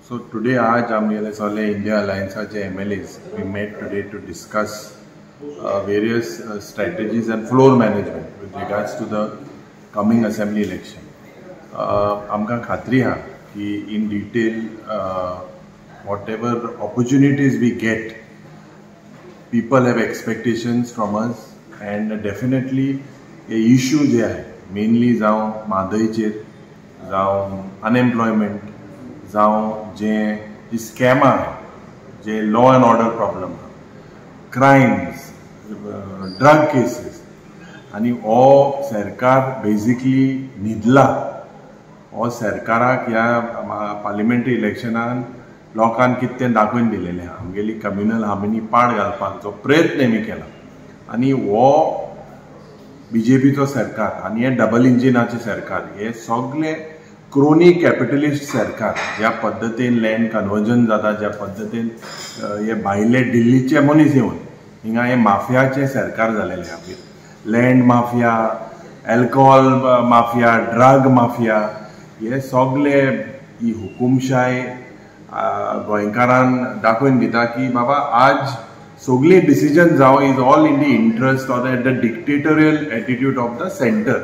So today आज आमगेले सगळे India अलायन्साचे MLAs, we met today to discuss various strategies and floor management with regards to the coming assembly election. आमकां खात्री आहा की in detail whatever opportunities we get, people have expectations from us and definitely hey issue जे आहे, mainly जावं म्हादयचेर, जावं unemployment, जावं जे जी स्कॅमां आहा, जे law and order problem, crimes, drug cases, आनी हो सरकार बेजिकली न्हिदला. हो सरकाराक ह्या पार्लिमेंटरी इलेक्शनान लोकांक कितें तें दाखोवन दिलेलें आहा. आमगेली कम्युनल हार्मनी पाड घालपाचो प्रयत्न हेमी केला आनी हो बीजेपीचो सरकार आनी हे डबल इंजिनाचें सरकार, हे सगळे क्रोनी कॅपिटलिस्ट सरकार, ज्या पद्दतीन लँड कन्वर्जन जाता, ज्या पद्दतीन हे भायले दिल्लीचे मनीस येवन हिंगा हे माफियाचें सरकार जालेलें आहा. Land mafia, alcohol mafia, drug mafia, हे सगळे ही हुकुमशाय गोंयकारान दाखोवन दिता की बाबा आज सगळी डिसिजन जावं is all in the interest or at the dictatorial attitude of the centre.